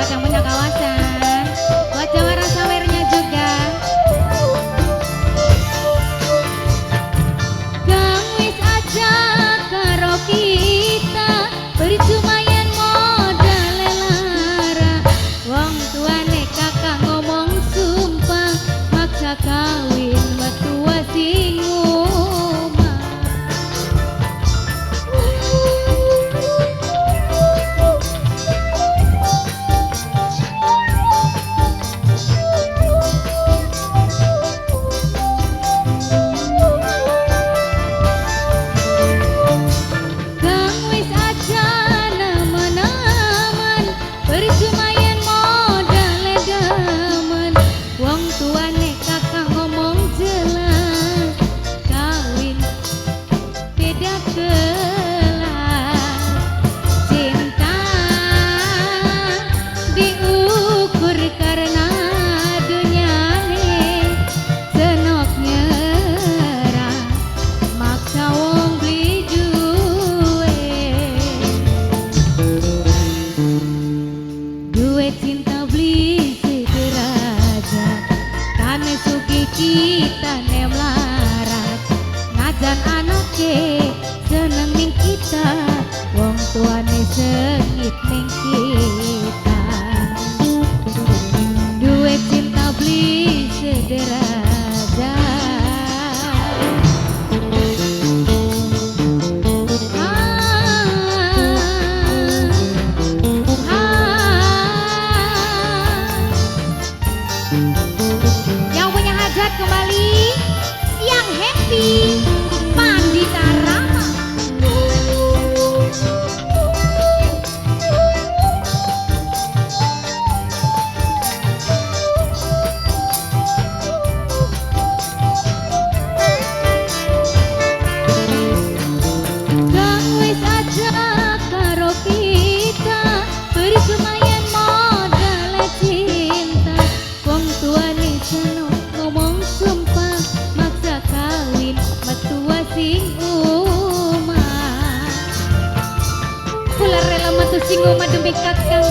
Buat yang punya kawasan, buat jawara sawernya juga. Kang wis aja karo kita, percuma yen modale lara. Wong tuane kakak ngomong sumpah, maksa kawin metua sing omah. Kang wis aja nemen-nemen, percuma yen modale demen. Wong tuane kakak ngomong jelas, kawin beda kelas. Cinta diukur karena dunyane, senok nyerah maksa wong beli duwe. Duwe cinta beli sederajat, kane sugih kita melarat. Najan anake seneng ning kita, wong tuane sengit ning kita. Duwe cinta beli sederajat. Yang punya hajat kembali, yang happy, Pandita Rama. Kang wis aja karo kita, percuma yen modale cinta. Wong tuane seneng ngomong sumpah, maksa kawin metua sing omah. Kula rela metu sing omah demi kakang.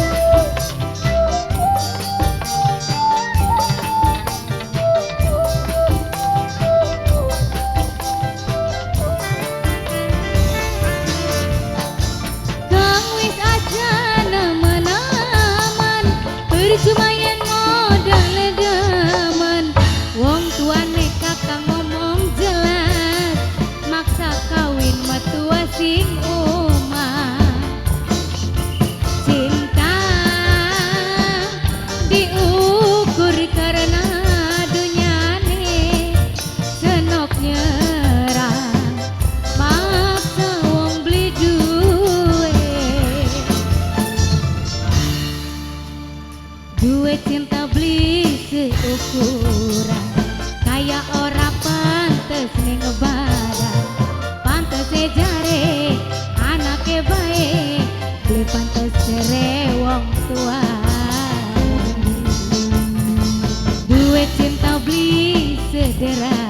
Kang wis aja nemen-nemen, percuma yen modale demen. Wong tuane kakang ngomong jelas, maksa kawin metua sing omah. Cinta diukur karena dunyane, senok nyerah maksa wong beli duwe. Duwe cinta beli seukuran, kaya ora pantes ning badan. Pantes jare anake bae, beli pantes jare wong tua. Duwe cinta beli sederajat.